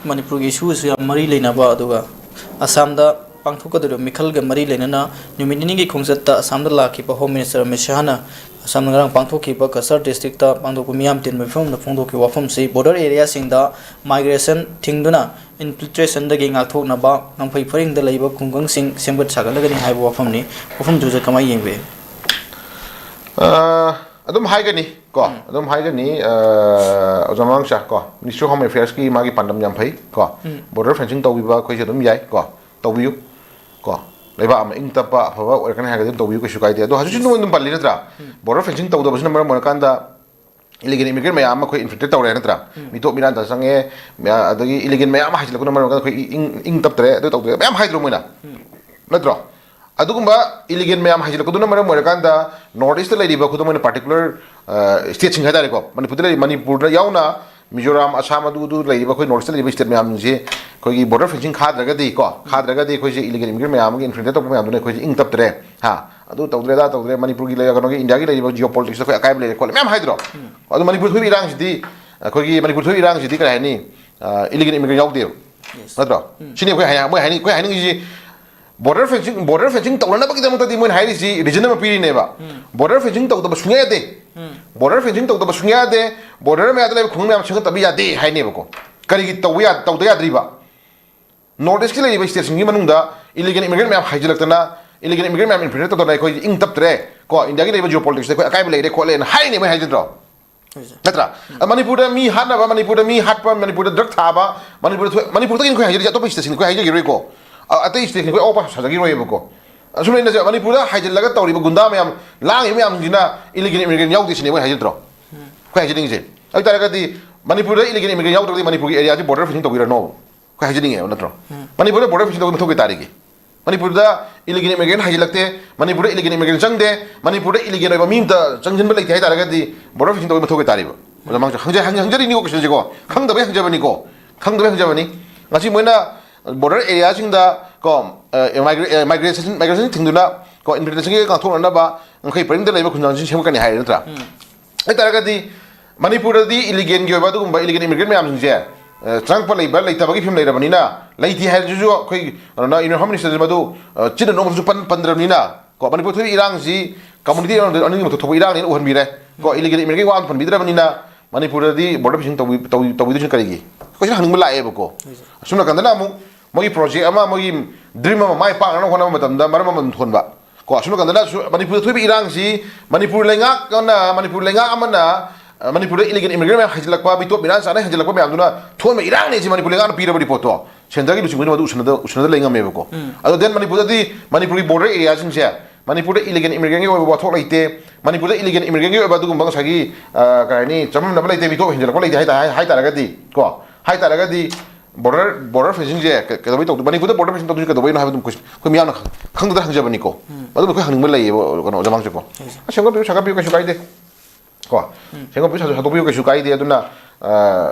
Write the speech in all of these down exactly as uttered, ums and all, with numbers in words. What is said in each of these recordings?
ꯃꯅꯤꯄꯨꯔꯒꯤ ꯏꯁꯨꯁꯨ ꯌꯥꯝ ꯃꯔꯤ ꯂꯩꯅꯕ, ꯑꯗꯨꯒ ꯑꯁꯥꯝꯗ ꯄꯥꯡꯊꯣꯛꯀꯗꯧꯔꯤꯕ ꯃꯤꯈꯜꯒ ꯃꯔꯤ ꯂꯩꯅꯅ ꯅꯨꯃꯤꯠ ꯅꯤꯅꯤꯒꯤ ꯈꯣꯡꯆꯠꯇ ꯑꯁꯥꯝꯗ ꯂꯥꯛꯈꯤꯕ ꯍꯣꯝ ꯃꯤꯅꯤꯁꯇꯔ ꯑꯃꯤꯠ ꯁꯍꯥꯅ ꯑꯁꯥꯝꯗ ꯉꯔꯥꯡ ꯄꯥꯡꯊꯣꯛꯈꯤꯕ ꯀꯁꯥꯔ ꯗꯤꯁꯇ꯭ꯔꯤꯛꯇ ꯄꯥꯡꯊꯣꯛꯄ ꯃꯤꯌꯥꯝ ꯇꯤꯟꯕ ꯃꯤꯐꯝꯗ ꯐꯣꯡꯗꯣꯛꯈꯤꯕ ꯋꯥꯐꯝꯁꯤ ꯕꯣꯔꯗꯔ ꯑꯦꯔꯤꯌꯥꯁꯤꯡꯗ ꯃꯥꯏꯒ꯭ꯔꯦꯁꯟ ꯊꯤꯡꯗꯨꯅ ꯏꯟꯐꯤꯜꯇ꯭ꯔꯦꯁꯟꯗꯒꯤ ꯉꯥꯛꯊꯣꯛꯅꯕ ꯉꯝꯐꯩ ꯐꯔꯤꯡꯗ ꯂꯩꯕ ꯈꯨꯡꯒꯪꯁꯤꯡ ꯁꯦꯝꯒꯠ ꯁꯥꯒꯠꯂꯒꯅꯤ ꯍꯥꯏꯕ ꯋꯥꯐꯝꯅꯤ꯫ ꯋꯥꯐꯝꯗꯨꯁꯨ ꯀꯃꯥꯏꯅ ꯌꯦꯡꯕꯤ? ꯑ, ꯑꯗꯨꯝ ꯍꯥꯏꯒꯅꯤ ꯀꯣ, ꯎꯝ꯫ ꯑꯗꯨꯝ ꯍꯥꯏꯒꯅꯤ, ꯑ, ꯑꯣꯖꯥ ꯃꯃꯥꯡꯆꯥ ꯀꯣ, Ministry of Home Affairsꯀꯤ ꯃꯥꯒꯤ ꯄꯥꯟꯗꯝ ꯌꯥꯝ ꯐꯩ ꯀꯣ꯫ ꯎꯝ꯫ ꯕꯣꯔꯗꯔ ꯐꯦꯟꯁꯤꯡ ꯇꯧꯕꯤꯕ ꯑꯩꯈꯣꯏꯁꯨ ꯑꯗꯨꯝ ꯌꯥꯏ ꯀꯣ, ꯇꯧꯕꯤꯌꯨ ꯀꯣ꯫ ꯂꯩꯕꯥꯛ ꯑꯃ ꯏꯪ ꯇꯞꯄ ꯑꯐꯕ ꯑꯣꯏꯔꯛꯀꯅꯤ ꯍꯥꯏꯔꯒꯗꯤ ꯑꯗꯨꯝ ꯇꯧꯕꯤꯌꯨ, ꯀꯩꯁꯨ ꯀꯥꯏꯗꯦ꯫ ꯑꯗꯣ ꯍꯧꯖꯤꯛꯁꯨ ꯅꯉꯣꯟꯗ ꯑꯗꯨꯝ ꯄꯜꯂꯤ ꯅꯠꯇ꯭ꯔꯥ? ꯎꯝ꯫ ꯕꯣꯔꯗꯔ ꯐꯦꯟꯁꯤꯡ ꯇꯧꯗꯕꯁꯤꯅ ꯃꯔꯝ ꯑꯣꯏꯔꯀꯥꯟꯗ ꯏꯂꯤꯒꯦꯜ ꯏꯃꯤꯒ꯭ꯔꯦꯟ ꯃꯌꯥꯝ ꯑꯃ ꯑꯩꯈꯣꯏ ꯏꯟꯐꯤꯜꯇ꯭ꯔꯦꯠ ꯇꯧꯔꯦ ꯅꯠꯇ꯭ꯔꯥ? ꯎꯝ꯫ ꯃꯤꯇꯣꯞ ꯃꯤꯔꯥꯟꯗ ꯆꯪꯉꯦ, ꯃꯌꯥ-, ꯑꯗꯒꯤ ꯏꯂꯤꯒꯦꯜ ꯃꯌꯥꯝ ꯑꯃ ꯍꯥꯏꯖꯤꯜꯂꯛꯄꯅ ꯃꯔꯝ ꯑꯣꯏꯔꯀꯥꯟꯗ ꯑꯩꯈꯣꯏ ꯏꯪ, ꯏꯪ ꯇꯞꯇ꯭ꯔꯦ, ꯑꯗꯨ ꯇꯧꯗ꯭ꯔꯦ ꯃꯌꯥꯝ ꯍꯥꯏꯗ꯭ꯔꯣ ꯃꯣꯏꯅ? ꯎꯝ꯫ ꯅꯠꯇ꯭ꯔꯣ? ꯑꯗꯨꯒꯨꯝꯕ ꯏꯂꯤꯒꯦꯜ ꯃꯌꯥꯝ ꯍꯥꯏꯖꯤꯜꯂꯛꯄꯗꯨꯅ ꯃꯔꯝ ꯑꯣꯏꯔꯀꯥꯟꯗ ꯅꯣꯔꯠ ꯏꯁꯇ ꯂꯩꯔꯤꯕ, ꯈꯨꯗꯝ ꯑꯣꯏꯅ ꯄꯥꯔꯇꯤꯀꯨꯂꯔ, ꯑ, ꯁ꯭ꯇꯦꯠꯁꯤꯡ ꯍꯥꯏ ꯇꯥꯔꯦꯀꯣ, ꯃꯅꯤꯄꯨꯔꯗ ꯂꯩꯔꯤ, ꯃꯅꯤꯄꯨꯔꯗ ꯌꯥꯎꯅ ꯃꯤꯖꯣꯔꯥꯝ, ꯑꯁꯥꯝ, ꯑꯗꯨ, ꯑꯗꯨ ꯂꯩꯔꯤꯕ ꯑꯩꯈꯣꯏ ꯅꯣꯔꯠ ꯏꯁꯇ ꯂꯩꯔꯤꯕ ꯁ꯭ꯇꯦꯠ ꯃꯌꯥꯝꯁꯦ ꯑꯩꯈꯣꯏꯒꯤ ꯕꯣꯔꯗꯔ ꯐꯦꯟꯁꯤꯡ ꯈꯥꯗ꯭ꯔꯒꯗꯤ ꯀꯣ, ꯈꯥꯗ꯭ꯔꯒꯗꯤ ꯑꯩꯈꯣꯏꯁꯦ ꯏꯂꯤꯒꯦꯜ ꯏꯃꯤꯒ꯭ꯔꯦꯟ ꯃꯌꯥꯝ ꯑꯃꯒꯤ ꯏꯟꯐꯤꯜꯇ꯭ꯔꯦꯠ ꯇꯧꯕ ꯃꯌꯥꯝꯗꯨꯅ ꯑꯩꯈꯣꯏꯁꯦ ꯏꯪ ꯇꯞꯇ꯭ꯔꯦ, ꯍꯥ, ꯑꯗꯨ ꯇꯧꯗ꯭ꯔꯦ, ꯑꯗꯥ ꯇꯧꯗ꯭ꯔꯦ, ꯃꯅꯤꯄꯨꯔꯒꯤ ꯂꯩ-, ꯀꯩꯅꯣꯒꯤ ꯏꯟꯗꯤꯌꯥꯒꯤ ꯂꯩꯔꯤꯕ ꯖꯤꯑꯣ ꯄꯣꯂꯤꯇꯤꯛꯁꯇ ꯑꯩꯈꯣꯏ ꯑꯀꯥꯏꯕ ꯂꯩꯔꯦ ꯈꯣꯠꯂꯦ ꯃꯌꯥꯝ ꯍꯥꯏꯗ꯭ꯔꯣ? ꯎꯝ꯫ ꯑꯗꯣ ꯃꯅꯤꯄꯨꯔ ꯊꯣꯛꯏꯕ ꯏꯔꯥꯡꯁꯤꯗꯤ, ꯑꯩꯈꯣꯏꯒꯤ ꯃꯅꯤꯄꯨꯔ ꯊꯣꯛꯏꯕ ꯏꯔꯥꯡꯁꯤꯗꯤ ꯀꯔꯤ ꯍꯥꯏꯅꯤ? ꯑ, ꯏꯂꯤꯒꯦꯜ ꯏꯃꯤꯒ꯭ꯔꯦꯟ ꯌꯥꯎꯗꯦꯕ꯫ Yes. ꯅꯠꯇ꯭ꯔꯣ? ꯎꯝ꯫ ꯁꯤꯅꯤ ꯑꯩꯈꯣꯏ ꯍꯥꯏ-, ꯃꯣꯏ ꯍꯥꯏꯅꯤꯡ-, ꯑꯩꯈꯣꯏ ꯍꯥꯏꯅꯤꯡꯉꯤꯁꯤ ꯕꯣꯔꯗꯔ ꯐꯦꯟꯁꯤꯡ, ꯕꯣꯔꯗꯔ ꯐꯦꯟꯁꯤꯡ ꯇꯧꯅꯅꯕꯒꯤꯗꯃꯛꯇꯗꯤ ꯃꯣꯏꯅ ꯍꯥꯏꯔꯤꯁꯤ ꯔꯤꯖꯟ ꯑꯃ ꯄꯤꯔꯤꯅꯦꯕ꯫ ꯎꯝ꯫ ꯕꯣꯔꯗꯔ ꯐꯦꯟꯁꯤꯡ ꯇꯧꯗꯕ ꯁꯨꯡꯌꯥ ꯌꯥꯗꯦ꯫ ꯎꯝ꯫ ꯕꯣꯔꯗꯔ ꯐꯦꯟꯁꯤꯡ ꯇꯧꯗꯕ ꯁꯨꯡꯌꯥ ꯌꯥꯗꯦ꯫ ꯕꯣꯔꯗꯔ ꯃꯌꯥꯗ ꯂꯩꯕ ꯈꯨꯡꯒꯪ ꯃꯌꯥꯝ ꯁꯦꯝꯒꯠꯇꯕ ꯌꯥꯗꯦ ꯍꯥꯏꯅꯦꯕꯀꯣ꯫ ꯀꯔꯤꯒꯤ ꯇꯧꯕ ꯌꯥ-, ꯇꯧꯗ ꯌꯥꯗ꯭ꯔꯤꯕ? ꯅꯣꯔꯠ ꯏꯁꯀꯤ ꯂꯩꯔꯤꯕ ꯁ꯭ꯇꯦꯠꯁꯤꯡꯒꯤ ꯃꯅꯨꯡꯗ ꯏꯂꯤꯒꯦꯜ ꯏꯃꯤꯒ꯭ꯔꯦꯟ ꯃꯌꯥꯝ ꯍꯥꯏꯖꯤꯜꯂꯛꯇꯅ, ꯏꯂꯤꯒꯦꯜ ꯏꯃꯤꯒ꯭ꯔꯦꯟ ꯃꯌꯥꯝ ꯏꯟꯐꯤꯜꯇ꯭ꯔꯦꯠ ꯇꯧꯗꯅ ꯑꯩꯈꯣꯏ ꯏꯪ ꯇꯞꯇ꯭ꯔꯦ, ꯀꯣ, ꯏꯟꯗꯤꯌꯥꯒꯤ ꯂꯩꯔꯤꯕ ꯖꯤꯑꯣ ꯄꯣꯂꯤꯇꯤꯛꯁꯇ ꯑꯩꯈꯣꯏ ꯑꯀꯥꯏꯕ ꯂꯩꯔꯦ ꯈꯣꯠꯂꯦꯅ ꯍꯥꯏꯔꯤꯅꯦ ꯃꯣꯏ ꯍꯥꯏꯖꯤꯟꯗ꯭ꯔꯣ? ꯍꯣꯏ, ꯁꯥꯔ꯫ ꯅꯠꯇ꯭ꯔꯥ? ꯎꯝ꯫ ꯃꯅꯤꯄꯨꯔꯗ ꯃꯤ ꯍꯥꯠꯅꯕ, ꯃꯅꯤꯄꯨꯔꯗ ꯃꯤ ꯍꯥꯠꯄ, ꯃꯅꯤꯄꯨꯔꯗ ꯗ꯭ꯔꯒ ꯊꯥꯕ, ꯃꯅꯤꯄꯨꯔꯗ ꯊꯣꯛ-, ꯃꯅꯤꯄꯨꯔꯗꯒꯤ ꯑꯩꯈꯣꯏ ꯍꯥꯏꯖꯔꯤꯁꯦ, ꯑꯇꯣꯞꯄ ꯁ꯭ꯇꯦꯠꯁꯤꯡꯗ ꯑꯩꯈꯣꯏ ꯍꯥꯏꯖꯈꯤꯔꯣꯏꯀꯣ꯫ ꯑ-, ꯑꯇꯩ ꯁ꯭ꯇꯦꯠꯁꯤꯡꯗ ꯑꯩꯈꯣꯏ ꯑꯋꯥꯕ ꯁꯥꯖꯈꯤꯔꯣꯏꯕꯀꯣ꯫ ꯑꯁꯨꯝ ꯂꯩꯅ ꯃꯅꯤꯄꯨꯔꯗ ꯍꯥꯏꯖꯤꯜꯂꯒ ꯇꯧꯔꯤꯕ ꯒꯨꯟꯗꯥ ꯃꯌꯥꯝ, ꯂꯥꯡꯉꯤꯕ ꯃꯌꯥꯝꯁꯤꯡꯁꯤꯅ ꯏꯂꯤꯒꯦꯜ ꯏꯃꯤꯒ꯭ꯔꯦꯟ ꯌꯥꯎꯗꯦ ꯁꯤꯅꯦ ꯃꯣꯏ ꯍꯥꯏꯖꯤꯟꯗ꯭ꯔꯣ? ꯎꯝ꯫ ꯑꯩꯈꯣꯏ ꯍꯥꯏꯖꯅꯤꯡꯉꯤꯁꯦ꯫ ꯑꯗꯨ ꯇꯥꯔꯒꯗꯤ ꯃꯅꯤꯄꯨꯔꯗ ꯏꯂꯤꯒꯦꯜ ꯏꯃꯤꯒ꯭ꯔꯦꯟ ꯌꯥꯎꯗ꯭ꯔꯒꯗꯤ ꯃꯅꯤꯄꯨꯔꯒꯤ ꯑꯦꯔꯤꯌꯥꯁꯤ ꯕꯣꯔꯗꯔ ꯐꯦꯟꯁꯤꯡ ꯇꯧꯕꯤꯔꯅꯣꯕ꯫ ꯑꯩꯈꯣꯏ ꯍꯥꯏꯖꯅꯤꯡꯉꯦꯕ ꯅꯠꯇ꯭ꯔꯣ? ꯎꯝ꯫ ꯃꯅꯤꯄꯨꯔꯗ ꯕꯣꯔꯗꯔ ꯐꯦꯟꯁꯤꯡ ꯇꯧꯕꯒꯤ ꯃꯊꯧ ꯀꯩ ꯇꯥꯔꯤꯒꯦ? ꯃꯅꯤꯄꯨꯔꯗ ꯏꯂꯤꯒꯦꯜ ꯏꯃꯤꯒ꯭ꯔꯦꯟ ꯍꯥꯏꯖꯤꯜꯂꯛꯇꯦ, ꯃꯅꯤꯄꯨꯔꯗ ꯏꯂꯤꯒꯦꯜ ꯏꯃꯤꯒ꯭ꯔꯦꯟ ꯆꯪꯗꯦ, ꯃꯅꯤꯄꯨꯔꯗ ꯏꯂꯤꯒꯦꯜ ꯑꯣꯏꯕ ꯃꯤ ꯑꯝꯇ ꯆꯪꯁꯤꯟꯕ ꯂꯩꯇꯦ ꯍꯥꯏ ꯇꯥꯔꯒꯗꯤ ꯕꯣꯔꯗꯔ ꯐꯦꯟꯁꯤꯡ ꯇꯧꯕꯒꯤ ꯃꯊꯧ ꯀꯩ ꯇꯥꯔꯤꯕ? ꯑꯣꯖꯥ ꯃꯥꯡꯁꯨ ꯍꯪꯖ-, ꯍꯪ-, ꯍꯪꯖꯔꯤꯅꯤꯀꯣ ꯀꯣꯏꯁꯟꯁꯦꯀꯣ꯫ ꯈꯪꯗꯕꯩ ꯍꯪꯖꯕꯅꯤꯀꯣ꯫ ꯈꯪꯗꯕꯩ ꯍꯪꯖꯕꯅꯤ꯫ ꯉꯁꯤ ꯃꯣꯏꯅ ꯕꯣꯔꯗꯔ ꯑꯦꯔꯤꯌꯥꯁꯤꯡꯗ ꯀꯣ, ꯑ, ꯃꯥꯏꯒ꯭ꯔꯦ-, ꯑ, ꯃꯥꯏꯒ꯭ꯔꯦꯁꯟ, ꯃꯥꯏꯒ꯭ꯔꯦꯁꯟ ꯊꯤꯡꯗꯨꯅ ꯀꯣ, ꯏꯟꯐꯤꯜꯇ꯭ꯔꯦꯁꯟꯒꯤ ꯉꯥꯛꯊꯣꯛꯅꯅꯕ ꯉꯝꯈꯩ ꯄꯔꯤꯡꯗ ꯂꯩꯕ ꯈꯨꯟꯖꯥꯡꯁꯤꯡ ꯁꯦꯝꯒꯠꯀꯅꯤ ꯍꯥꯏꯔꯦ ꯅꯠꯇ꯭ꯔꯥ? ꯎꯝ꯫ ꯑꯗꯨ ꯇꯥꯔꯒꯗꯤ ꯃꯅꯤꯄꯨꯔꯗꯗꯤ ꯏꯂꯤꯒꯦꯜꯒꯤ ꯑꯣꯏꯕ ꯑꯗꯨꯒꯨꯝꯕ ꯏꯂꯤꯒꯦꯜ ꯏꯃꯤꯒ꯭ꯔꯦꯟ ꯃꯌꯥꯝꯁꯤꯡꯁꯦ ꯑ, ꯆꯪꯉꯛꯄ ꯂꯩꯕ ꯂꯩꯇꯕꯒꯤ ꯐꯤꯕꯝ ꯂꯩꯔꯕꯅꯤꯅ, ꯂꯩꯇꯦ ꯍꯥꯏꯔꯁꯨ ꯑꯩꯈꯣꯏ ꯀꯩꯅꯣꯅ, Union Home Minister ꯃꯗꯨ, ꯑ, ꯆꯤꯟꯅ ꯅꯣꯡꯃꯗꯁꯨ ꯄꯟ-, ꯄꯟꯗ꯭ꯔꯕꯅꯤꯅ, ꯀꯣ, ꯃꯅꯤꯄꯨꯔ ꯊꯣꯛꯏꯕ ꯏꯔꯥꯡꯁꯤ community ꯑꯅꯤꯒꯤ ꯃꯊꯛ ꯊꯣꯛꯄ ꯏꯔꯥꯡꯅꯦꯅ ꯎꯍꯟꯕꯤꯔꯦ꯫ ꯀꯣ, illegal immigrant ꯋꯥ ꯑꯃ ꯄꯟꯕꯤꯗ꯭ꯔꯕꯅꯤꯅ, ꯃꯅꯤꯄꯨꯔꯗꯗꯤ border facing ꯇꯧꯕꯤ-, ꯇꯧꯕꯤ-, ꯇꯧꯕꯤꯗꯣꯏꯁꯤꯅ ꯀꯔꯤꯒꯤ? Question ꯍꯪꯅꯤꯡꯕ ꯂꯥꯛꯑꯦꯕꯀꯣ꯫ ꯑꯁꯣꯝ ꯅꯥꯀꯟꯗꯅ ꯑꯃꯨꯛ ꯃꯣꯏꯒꯤ project ꯑꯃ, ꯃꯣꯏꯒꯤ dream ꯑꯃ ꯃꯥꯏ ꯄꯥꯛꯅꯅꯕ ꯍꯣꯠꯅꯕ ꯃꯇꯝꯗ ꯃꯔꯝ ꯑꯃ ꯑꯗꯨꯝ ꯊꯣꯟꯕ꯫ ꯀꯣ, ꯑꯁꯣꯝ ꯅꯥꯀꯟꯗꯅ ꯁꯨ-, ꯃꯅꯤꯄꯨꯔꯗ ꯊꯣꯛꯏꯕ ꯏꯔꯥꯡꯁꯤ, ꯃꯅꯤꯄꯨꯔ ꯂꯩꯉꯥꯛ ꯑꯃꯅ, ꯃꯅꯤꯄꯨꯔꯗ illegal immigrant ꯃꯌꯥꯝ ꯍꯩꯖꯤꯜꯂꯛꯄ, ꯃꯤꯇꯣꯞ ꯃꯤꯔꯥꯟ ꯆꯥꯅ ꯍꯩꯖꯤꯜꯂꯛꯄ ꯃꯌꯥꯝꯗꯨꯅ ꯊꯣꯛꯍꯟꯕ ꯏꯔꯥꯡꯅꯦ ꯁꯤ ꯃꯅꯤꯄꯨꯔ ꯂꯩꯉꯥꯛꯅ ꯄꯤꯔꯕ reportꯇꯣ꯫ Centreꯒꯤ ꯂꯨꯆꯤꯡꯕꯗꯨꯅ ꯃꯗꯨ ꯎꯁꯟꯅꯗ-, ꯎꯁꯟꯅꯗ ꯂꯩ ꯉꯝꯃꯦꯕꯀꯣ꯫ ꯑꯗꯣ then ꯃꯅꯤꯄꯨꯔꯗꯗꯤ, ꯃꯅꯤꯄꯨꯔꯒꯤ border areaꯁꯤꯡꯁꯦ, ꯃꯅꯤꯄꯨꯔꯗ illegal immigrantꯒꯤ ꯑꯣꯏꯕ ꯋꯥꯊꯣꯛ ꯂꯩꯇꯦ, ꯃꯅꯤꯄꯨꯔꯗ illegal immigrantꯒꯤ ꯑꯣꯏꯕ ꯑꯗꯨꯒꯨꯝꯕ ꯉꯁꯥꯏꯒꯤ, ꯑ, ꯀꯩ ꯍꯥꯏꯅꯤ, ꯆꯃꯝꯅꯕ ꯂꯩꯇꯦ, ꯃꯤꯇꯣꯞ ꯍꯦꯟꯖꯜꯂꯛꯄ ꯂꯩꯇꯦ ꯍꯥꯏ ꯇꯥ-, ꯍꯥꯏ ꯇꯥꯔꯒꯗꯤ, ꯀꯣ, ꯍꯥꯏ ꯇꯥꯔꯒꯗꯤ border, border fencingꯁꯦ ꯀ-, ꯀꯩꯗꯧꯕꯩ ꯇꯧꯗꯣꯏ-, ꯃꯅꯤꯄꯨꯔꯗ border fencing ꯇꯧꯗꯣꯏꯁꯦ ꯀꯩꯗꯧꯕꯩꯅꯣ ꯍꯥꯏꯕꯗꯨꯝ ꯀꯣꯏꯁ-, ꯑꯩꯈꯣꯏ ꯃꯤꯌꯥꯝꯅ ꯈꯪ-, ꯈꯪꯗꯗꯅ ꯍꯪꯖꯕꯅꯤꯀꯣ꯫ ꯃꯗꯨꯝ ꯑꯩꯈꯣꯏ ꯍꯪꯅꯤꯡꯕ ꯂꯩꯌꯦꯕ, ꯀꯩꯅꯣ, ꯑꯣꯖꯥ ꯃꯥꯡꯁꯦꯀꯣ꯫ ꯁꯦꯝꯒꯠꯄꯤꯌꯨ, ꯁꯥꯒꯠꯄꯤꯌꯨ, ꯀꯩꯁꯨ ꯀꯥꯏꯗꯦ꯫ ꯀꯣ, ꯁꯦꯝꯒꯠꯄꯤꯌꯨ, ꯁꯥ-, ꯁꯟꯗꯣꯛꯄꯤꯌꯨ, ꯀꯩꯁꯨ ꯀꯥꯏꯗꯦ꯫ ꯑꯗꯨꯅ, ꯑ,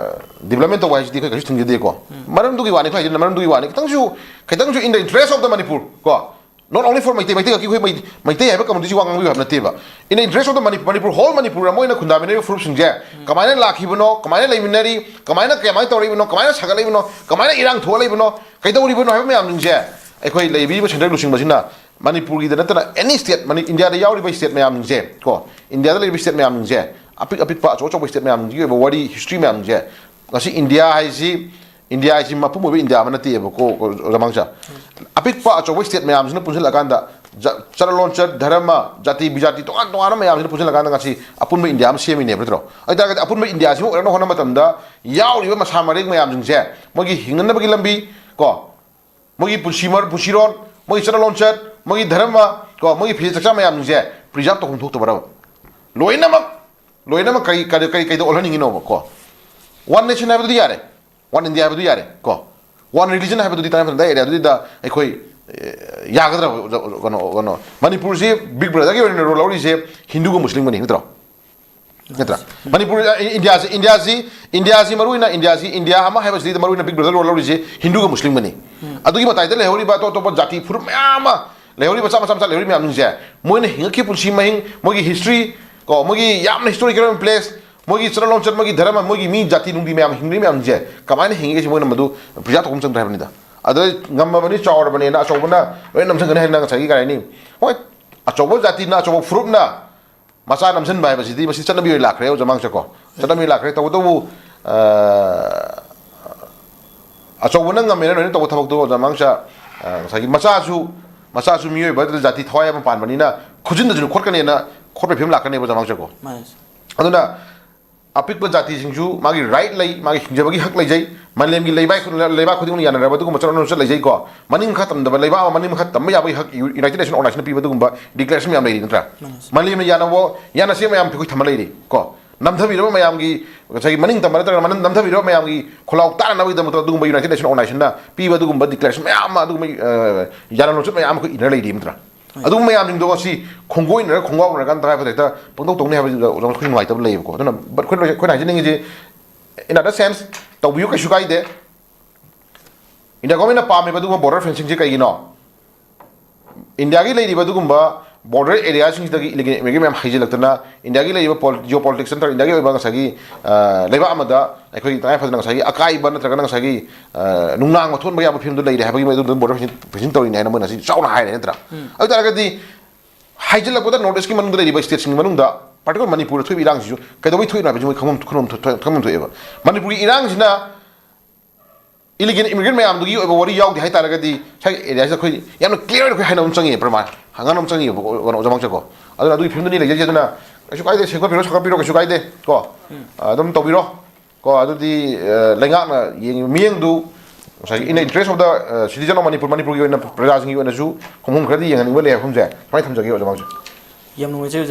development ꯇꯧꯕ ꯍꯥꯏꯁꯤꯗꯤ ꯑꯩꯈꯣꯏ ꯀꯩꯁꯨ ꯊꯤꯡꯖꯗꯦꯀꯣ꯫ ꯃꯔꯝꯗꯨꯒꯤ ꯋꯥꯅꯤ, ꯑꯩꯈꯣꯏ ꯍꯥꯏꯁꯤꯅ ꯃꯔꯝꯗꯨꯒꯤ ꯋꯥꯅꯤ꯫ ꯈꯤꯇꯪꯁꯨ, ꯈꯤꯇꯪꯁꯨ in the interest of the Manipur ꯀꯣ, not only for Meitei, Meitei ꯈꯛꯀꯤ ꯑꯩꯈꯣꯏ ꯃꯩ-, ꯃꯩꯇꯩ ꯍꯥꯏꯕ communityꯁꯤ ꯋꯥ ꯉꯥꯡꯕꯤꯌꯨ ꯍꯥꯏꯕ ꯅꯠꯇꯦꯕ꯫ In the interest of the Manipur, Manipur, whole Manipur ꯑꯃ ꯑꯣꯏꯅ ꯈꯨꯟꯗꯥꯃꯤꯟꯅꯔꯤꯕ ꯐꯨꯔꯨꯞꯁꯤꯡꯁꯦ ꯀꯃꯥꯏꯅ ꯂꯥꯛꯈꯤꯕꯅꯣ, ꯀꯃꯥꯏꯅ ꯂꯩꯃꯤꯟꯅꯔꯤ, ꯀꯃꯥꯏꯅ, ꯀꯃꯥꯏꯅ ꯇꯧꯔꯛꯏꯕꯅꯣ, ꯀꯃꯥꯏꯅ ꯁꯥꯒꯠꯂꯛꯏꯕꯅꯣ, ꯀꯃꯥꯏꯅ ꯏꯔꯥꯡ ꯊꯣꯛꯍꯜꯂꯛꯏꯕꯅꯣ, ꯀꯩꯗꯧꯔꯤꯕꯅꯣ ꯍꯥꯏꯕ ꯃꯌꯥꯝꯁꯤꯡꯁꯦ ꯑꯩꯈꯣꯏ ꯂꯩꯕꯤꯔꯤꯕ centre ꯂꯨꯆꯤꯡꯕꯁꯤꯅ ꯃꯅꯤꯄꯨꯔꯒꯤꯗ ꯅꯠꯇꯅ any state, ꯃꯅꯤ-, ꯏꯟꯗꯤꯌꯥꯗ ꯌꯥꯎꯔꯤꯕ state ꯃꯌꯥꯝꯁꯤꯡꯁꯦ ꯀꯣ, ꯏꯟꯗꯤꯌꯥꯗ ꯂꯩꯔꯤꯕ state ꯃꯌꯥꯝꯁꯤꯡꯁꯦ, ꯑꯄꯤꯛ ꯑꯄꯤꯛꯄ, ꯑꯆꯧ ꯑꯆꯧꯕ state ꯃꯌꯥꯝꯁꯤꯡꯒꯤ ꯑꯣꯏꯕ ꯋꯥꯔꯤ, history ꯃꯌꯥꯝꯁꯦ, ꯉꯁꯤ ꯏꯟꯗꯤꯌꯥ ꯍꯥꯏꯁꯤ, ꯏꯟꯗꯤꯌꯥ ꯍꯥꯏꯁꯤ ꯃꯄꯨꯝ ꯑꯣꯏꯕ ꯏꯟꯗꯤꯌꯥ ꯑꯃ ꯅꯠꯇꯦꯕꯀꯣ, ꯑꯣꯖꯥ ꯃꯥꯡꯁꯥ꯫ ꯑꯄꯤꯛꯄ ꯑꯆꯧꯕ state ꯃꯌꯥꯝꯁꯤꯅ ꯄꯨꯟꯁꯤꯜꯂꯀꯥꯟꯗ, ꯖ-, ꯆꯠꯅꯂꯣꯟꯆꯠ, ꯙꯔꯃ, ꯖꯥꯇꯤ ꯕꯤꯖꯥꯇꯤ ꯇꯣꯉꯥꯟ ꯇꯣꯉꯥꯟꯕ ꯃꯌꯥꯝꯁꯤꯅ ꯄꯨꯟꯁꯤꯜꯂꯀꯥꯟꯗ ꯉꯁꯤ ꯑꯄꯨꯟꯕ ꯏꯟꯗꯤꯌꯥ ꯑꯃ ꯁꯦꯝꯃꯤꯅꯦꯕ, ꯅꯠꯇ꯭ꯔꯣ? ꯑꯗꯨ ꯑꯣꯏꯇꯥꯔꯒꯗꯤ ꯑꯄꯨꯟꯕ ꯏꯟꯗꯤꯌꯥꯁꯤꯃ ꯑꯣꯏꯔꯛꯅꯕ ꯍꯣꯠꯅꯕ ꯃꯇꯝꯗ ꯌꯥꯎꯔꯤꯕ ꯃꯁꯥ ꯃꯔꯦꯡ ꯃꯌꯥꯝꯁꯤꯡꯁꯦ, ꯃꯣꯏꯒꯤ ꯍꯤꯡꯅꯅꯕꯒꯤ ꯂꯝꯕꯤ ꯀꯣ, ꯃꯣꯏꯒꯤ ꯄꯨꯟꯁꯤ ꯃꯔ-, ꯄꯨꯟꯁꯤꯔꯣꯟ, ꯃꯣꯏꯒꯤ ꯆꯠꯅ ꯂꯣꯟꯆꯠ, ꯃꯣꯏꯒꯤ ꯙꯔꯃ, ꯀꯣ, ꯃꯣꯏꯒꯤ ꯐꯤꯖꯦꯠ ꯆꯛꯆꯥ ꯃꯌꯥꯝꯁꯤꯡꯁꯦ preserve ꯇꯧꯐꯝ ꯊꯣꯛꯇꯕ꯭ꯔꯕ? ꯂꯣꯏꯅꯃꯛ, ꯂꯣꯏꯅꯃꯛ ꯀꯔꯤ, ꯀꯔꯤ, ꯀꯔꯤ, ꯀꯩꯗ ꯑꯣꯜꯍꯟꯅꯤꯡꯉꯤꯅꯣꯕ, ꯀꯣ? One nation ꯍꯥꯏꯕꯗꯨꯗꯤ ꯌꯥꯔꯦ, One India ꯍꯥꯏꯕꯗꯨ ꯌꯥꯔꯦ, ꯀꯣ? One religion ꯍꯥꯏꯕꯗꯨꯗꯤ ꯇꯉꯥꯏ ꯐꯗꯅ ꯑꯦꯔꯤꯌꯥꯗꯨꯗ ꯑꯩꯈꯣꯏ, ꯑꯦ, ꯌꯥꯒꯗ꯭ꯔꯕ, ꯑꯣꯖꯥ, ꯀꯩꯅꯣ, ꯀꯩꯅꯣ, ꯃꯅꯤꯄꯨꯔꯁꯤ Big Brotherꯒꯤ ꯑꯣꯏꯅ role ꯂꯧꯔꯤꯁꯦ ꯍꯤꯟꯗꯨꯒ ꯃꯨꯁꯂꯤꯝꯒꯅꯤ, ꯅꯠꯇ꯭ꯔꯣ? ꯅꯠꯇ꯭ꯔꯥ? ꯃꯅꯤꯄꯨꯔ, ꯑ, ꯏꯟꯗꯤꯌꯥꯁꯤ, ꯏꯟꯗꯤꯌꯥꯁꯤ, ꯏꯟꯗꯤꯌꯥꯁꯤ ꯃꯔꯨ ꯑꯣꯏꯅ, ꯏꯟꯗꯤꯌꯥꯁꯤ, ꯏꯟꯗꯤꯌꯥ ꯑꯃ ꯍꯥꯏꯕꯁꯤꯗ ꯃꯔꯨ ꯑꯣꯏꯅ Big Brother role ꯂꯧꯔꯤꯁꯦ ꯍꯤꯟꯗꯨꯒ ꯃꯨꯁꯂꯤꯝꯒꯅꯤ꯫ ꯑꯗꯨꯒꯤ ꯃꯇꯥꯏꯗ ꯂꯩꯍꯧꯔꯤꯕ ꯑꯇꯣꯞ ꯑꯇꯣꯞꯄ ꯖꯥꯇꯤ ꯐꯨꯔꯨꯞ ꯃꯌꯥꯝ ꯑꯃ ꯂꯩꯍꯧꯔꯤꯕ, ꯃꯆꯥ ꯃꯆꯥ ꯃꯆꯥ ꯂꯩꯍꯧꯔꯤꯕ ꯃꯌꯥꯝꯁꯤꯡꯁꯦ, ꯃꯣꯏꯅ ꯍꯤꯡꯉꯛꯈꯤꯕ ꯄꯨꯟꯁꯤ ꯃꯍꯤꯡ, ꯃꯣꯏꯒꯤ history, ꯀꯣ, ꯃꯣꯏꯒꯤ ꯌꯥꯝꯅ historical ꯑꯣꯏꯕ place, ꯃꯣꯏꯒꯤ ꯆꯠꯅ ꯂꯣꯟꯆꯠ, ꯃꯣꯏꯒꯤ ꯙꯔꯃ, ꯃꯣꯏꯒꯤ ꯃꯤ ꯖꯥꯇꯤ ꯅꯨꯡꯇꯤ ꯃꯌꯥꯝ, ꯍꯤꯡꯂꯤ ꯃꯌꯥꯝꯁꯦ ꯀꯃꯥꯏꯅ ꯍꯤꯡꯉꯤꯒꯦ ꯁꯤ ꯃꯣꯏꯅ ꯃꯗꯨ ꯄ꯭ꯔꯤꯖꯥꯕ ꯇꯧꯕ ꯑꯃ ꯆꯪꯗ꯭ꯔꯦ ꯍꯥꯏꯕꯅꯤꯗ꯫ ꯑꯗ ꯉꯝꯃꯕꯅꯤ, ꯆꯥꯎꯔꯕꯅꯦꯅ ꯑꯆꯧꯕꯅ ꯂꯣꯏ ꯅꯝꯁꯤꯟꯒꯅꯤ ꯍꯥꯏꯅ ꯉꯁꯥꯏꯒꯤ ꯀꯔꯤ ꯍꯥꯏꯅꯤ, ꯍꯣꯏ, ꯑꯆꯧꯕ ꯖꯥꯇꯤꯅ, ꯑꯆꯧꯕ ꯐꯨꯔꯨꯞꯅ ꯃꯆꯥ ꯅꯝꯁꯤꯟꯕ ꯍꯥꯏꯕꯁꯤꯗꯤ ꯃꯁꯤ ꯆꯠꯅꯕꯤ ꯑꯣꯏꯅ ꯂꯥꯛꯈ꯭ꯔꯦ ꯑꯣꯖꯥ ꯃꯥꯡꯁꯀꯣ꯫ ꯆꯠꯅꯕꯤ ꯂꯥꯛꯈ꯭ꯔꯦ꯫ ꯇꯧꯕꯇꯕꯨ, ꯑ, ꯑꯆꯧꯕꯅ ꯉꯝꯃꯦꯅ ꯂꯣꯏꯅ ꯇꯧꯕ ꯊꯕꯛꯇꯣ ꯑꯣꯖꯥ ꯃꯥꯡꯁ, ꯑ, ꯉꯁꯥꯏꯒꯤ ꯃꯆꯥꯁꯨ, ꯃꯆꯥꯁꯨ ꯃꯤꯑꯣꯏꯕ ꯖꯥꯇꯤ ꯊꯋꯥꯏ ꯑꯃ ꯄꯥꯟꯕꯅꯤꯅ ꯈꯨꯖꯤꯟꯗꯁꯨ ꯈꯣꯠꯀꯅꯦꯅ ꯈꯣꯠꯄꯒꯤ ꯐꯤꯕꯝ ꯂꯥꯛꯀꯅꯦꯕ ꯑꯣꯖꯥ ꯃꯥꯡꯁꯀꯣ꯫ ꯃꯥꯅꯦ꯫ ꯑꯗꯨꯅ ꯑꯄꯤꯛꯄ ꯖꯥꯇꯤꯁꯤꯡꯁꯨ ꯃꯥꯒꯤ ꯔꯥꯏꯠ ꯂꯩ, ꯃꯥꯒꯤ ꯍꯤꯡꯖꯕꯒꯤ ꯍꯛ ꯂꯩꯖꯩ꯫ ꯃꯥꯂꯦꯝꯒꯤ ꯂꯩꯕꯥꯛ, ꯂꯩꯕꯥꯛ ꯈꯨꯗꯤꯡꯃꯛꯅ ꯌꯥꯅꯔꯕ ꯑꯗꯨꯒꯨꯝꯕ ꯆꯠꯅ ꯂꯣꯟꯆꯠ ꯂꯩꯖꯩꯀꯣ꯫ ꯃꯅꯤꯡ ꯃꯈꯥ ꯇꯝꯗꯕ ꯂꯩꯕꯥꯛ ꯑꯃ ꯃꯅꯤꯡ ꯃꯈꯥ ꯇꯝꯕ ꯌꯥꯕꯒꯤ ꯍꯛ ꯌꯨ-, ꯌꯨꯅꯥꯏꯇꯦꯠ ꯅꯦꯁꯟ ꯑꯣꯔꯒꯅꯥꯏꯖꯦꯁꯟꯅ ꯄꯤꯕ ꯑꯗꯨꯒꯨꯝꯕ ꯗꯤꯀ꯭ꯂꯦꯔꯦꯁꯟ ꯃꯌꯥꯝ ꯂꯩꯔꯤ ꯅꯠꯇ꯭ꯔꯥ? ꯃꯥꯅꯦ, ꯁꯥꯔ꯫ ꯃꯥꯂꯦꯝꯅ ꯌꯥꯅꯕ, ꯌꯥꯅꯁꯦ ꯃꯌꯥꯝ ꯑꯩꯈꯣꯏ ꯊꯝꯕ ꯂꯩꯔꯤ ꯀꯣ꯫ ꯅꯝꯊꯕꯤꯔꯕ ꯃꯌꯥꯝꯒꯤ, ꯉꯁꯥꯏꯒꯤ ꯃꯅꯤꯡ ꯇꯝꯕ ꯅꯠꯇ꯭ꯔꯒ ꯃꯅꯝ-, ꯅꯝꯊꯕꯤꯔꯕ ꯃꯌꯥꯝꯒꯤ ꯈꯣꯜꯂꯥꯎ ꯇꯥꯅꯅꯕꯒꯤꯗꯃꯛꯇ ꯑꯗꯨꯒꯨꯝꯕ ꯌꯨꯅꯥꯏꯇꯦꯠ ꯅꯦꯁꯟ ꯑꯣꯔꯒꯅꯥꯏꯖꯦꯁꯟꯅ ꯄꯤꯕ ꯑꯗꯨꯒꯨꯝꯕ ꯗꯤꯀ꯭ꯂꯦꯔꯦꯁꯟ ꯃꯌꯥꯝ ꯑꯃ, ꯑꯗꯨꯒꯨꯝꯕ, ꯑ, ꯌꯥꯅ ꯂꯣꯟꯆꯠ ꯃꯌꯥꯝ ꯑꯃ ꯑꯩꯈꯣꯏ ꯏꯟꯅꯔ ꯂꯩꯔꯤ ꯅꯠꯇ꯭ꯔꯥ? ꯍꯣꯏ꯫ ꯑꯗꯨꯒꯨꯝꯕ ꯃꯌꯥꯝꯁꯤꯡꯗꯣ ꯉꯁꯤ ꯈꯣꯡꯒꯣꯏꯅꯔ ꯈꯣꯡꯒꯥꯎꯅꯔꯀꯥꯟꯗ ꯇꯉꯥꯏ ꯐꯗꯦ ꯍꯦꯛꯇ ꯄꯪꯇꯧ ꯇꯧꯅꯤ ꯍꯥꯏꯕꯗꯨꯗ ꯑꯣꯖꯥ ꯑꯩꯈꯣꯏ ꯅꯨꯡꯉꯥꯏꯇꯕ ꯂꯩꯌꯦꯕꯀꯣ꯫ ꯑꯗꯨꯅ, but ꯑꯩꯈꯣꯏꯅ, ꯑꯩꯈꯣꯏꯅ ꯍꯥꯏꯖꯅꯤꯡꯉꯤꯁꯦ, in other sense, ꯇꯧꯕꯤꯌꯨ, ꯀꯩꯁꯨ ꯀꯥꯏꯗꯦ꯫ ꯏꯟꯗꯤꯌꯥ ꯒꯣꯔꯃꯦꯟꯅ ꯄꯥꯝꯃꯤꯕ ꯑꯗꯨꯒꯨꯝꯕ ꯕꯣꯔꯗꯔ ꯐꯦꯟꯁꯤꯡꯁꯦ ꯀꯩꯒꯤꯅꯣ? ꯏꯟꯗꯤꯌꯥꯒꯤ ꯂꯩꯔꯤꯕ ꯑꯗꯨꯒꯨꯝꯕ ꯕꯣꯔꯗꯔ ꯑꯦꯔꯤꯌꯥꯁꯤꯡꯁꯤꯗꯒꯤ ꯏꯂꯤꯒꯦꯜ ꯏꯃꯤꯒ꯭ꯔꯦꯟ ꯃꯌꯥꯝ ꯍꯩꯖꯤꯜꯂꯛꯇꯅ ꯏꯟꯗꯤꯌꯥꯒꯤ ꯂꯩꯔꯤꯕ ꯄꯣꯜ-, ꯖꯤꯑꯣ ꯄꯣꯂꯤꯇꯤꯛꯁ ꯅꯠꯇ꯭ꯔꯒ ꯏꯟꯗꯤꯌꯥꯒꯤ ꯑꯣꯏꯕ ꯉꯁꯥꯏꯒꯤ, ꯑ, ꯂꯩꯕꯥꯛ ꯑꯃꯗ ꯑꯩꯈꯣꯏꯒꯤ ꯇꯉꯥꯏ ꯐꯗꯅ ꯉꯁꯥꯏꯒꯤ ꯑꯀꯥꯏꯕ ꯅꯠꯇ꯭ꯔꯒꯅ ꯉꯁꯥꯏꯒꯤ, ꯑ, ꯅꯨꯡꯅꯥꯡ ꯃꯊꯣꯟꯕ ꯌꯥꯕ ꯐꯤꯕꯝꯗꯨ ꯂꯩꯔꯦ ꯍꯥꯏꯕꯒꯤ ꯃꯣꯏ ꯑꯗꯨꯝ ꯕꯣꯔꯗꯔ ꯐꯦꯟꯁꯤꯡ, ꯐꯦꯟꯁꯤꯡ ꯇꯧꯔꯤꯅꯦ ꯍꯥꯏꯅ ꯃꯣꯏꯅ ꯉꯁꯤ ꯆꯥꯎꯅ ꯍꯥꯏꯔꯦ ꯅꯠꯇ꯭ꯔꯥ? ꯎꯝ꯫ ꯑꯗꯨ ꯑꯣꯏ ꯇꯥꯔꯒꯗꯤ ꯍꯥꯏꯖꯤꯜꯂꯛꯄꯗ ꯅꯣꯔꯠ ꯏꯁꯀꯤ ꯃꯅꯨꯡꯗ ꯂꯩꯔꯤꯕ ꯁ꯭ꯇꯦꯠꯁꯤꯡꯒꯤ ꯃꯅꯨꯡꯗ ꯄꯥꯔꯇꯤꯀꯨꯂꯔ ꯃꯅꯤꯄꯨꯔꯗ ꯊꯣꯛꯏꯕ ꯏꯔꯥꯡꯁꯤꯁꯨ ꯀꯩꯗꯧꯕꯩ ꯊꯣꯛꯏꯅꯣ ꯍꯥꯏꯕꯁꯤ ꯃꯣꯏ ꯈꯪꯐꯝ, ꯈꯪꯐꯝ, ꯈꯪꯐꯝ ꯊꯣꯛꯑꯦꯕ꯫ ꯃꯅꯤꯄꯨꯔꯒꯤ ꯏꯔꯥꯡꯁꯤꯅ ꯏꯂꯤꯒꯦꯜ ꯏꯃꯤꯒ꯭ꯔꯦꯟ ꯃꯌꯥꯝꯗꯨꯒꯤ ꯑꯣꯏꯕ ꯋꯥꯔꯤ ꯌꯥꯎꯗꯦ ꯍꯥꯏ ꯇꯥꯔꯒꯗꯤ ꯁ꯭ꯋꯥꯏꯒꯤ ꯑꯦꯔꯤꯌꯥꯁꯤꯗ ꯑꯩꯈꯣꯏ ꯌꯥꯝꯅ ꯀ꯭ꯂꯤꯌꯥꯔ ꯑꯣꯏꯅ ꯑꯩꯈꯣꯏ ꯍꯥꯏꯅꯕ ꯑꯃ ꯆꯪꯉꯦ, ꯄ꯭ꯔꯃꯥꯟ ꯍꯪꯒꯥꯟ ꯑꯃ ꯆꯪꯉꯦꯕꯀꯣ, ꯀꯩꯅꯣ, ꯑꯣꯖꯥ ꯃꯥꯡꯁꯀꯣ꯫ ꯑꯗꯨꯅ ꯑꯗꯨꯒꯤ ꯐꯤꯕꯝꯗꯨꯅꯤ ꯂꯩꯖꯩꯁꯦ꯫ ꯑꯗꯨꯅ ꯀꯩꯁꯨ ꯀꯥꯏꯗꯦ, ꯁꯦꯝꯒꯠꯄꯤꯔꯣ, ꯁꯥꯒꯠꯄꯤꯔꯣ, ꯀꯩꯁꯨ ꯀꯥꯏꯗꯦ ꯀꯣ꯫ ꯎꯝ꯫ ꯑꯗꯨꯝ ꯇꯧꯕꯤꯔꯣ ꯀꯣ꯫ ꯑꯗꯨꯗꯤ, ꯑ, ꯂꯩꯉꯥꯛꯅ ꯌꯦꯡꯉꯤꯕ ꯃꯤꯠꯌꯦꯡꯗꯨ ꯉꯁꯥꯏꯒꯤ in the interest of the, ꯑ, citizen of ꯃꯅꯤꯄꯨꯔ, ꯃꯅꯤꯄꯨꯔꯒꯤ ꯑꯣꯏꯅ ꯄ꯭ꯔꯖꯥꯁꯤꯡꯒꯤ ꯑꯣꯏꯅꯁꯨ ꯈꯣꯡꯐꯝ ꯈꯔꯗꯤ ꯌꯦꯡꯍꯟꯅꯤꯡꯕ ꯂꯩ ꯍꯥꯏꯕ ꯃꯐꯝꯁꯦ ꯁꯨꯃꯥꯏꯅ ꯊꯝꯖꯒꯦ ꯑꯣꯖꯥ ꯃꯥꯡꯁ꯫ ꯌꯥꯝ ꯅꯨꯡꯉꯥꯏꯖꯩ ꯑꯣꯖꯥ꯫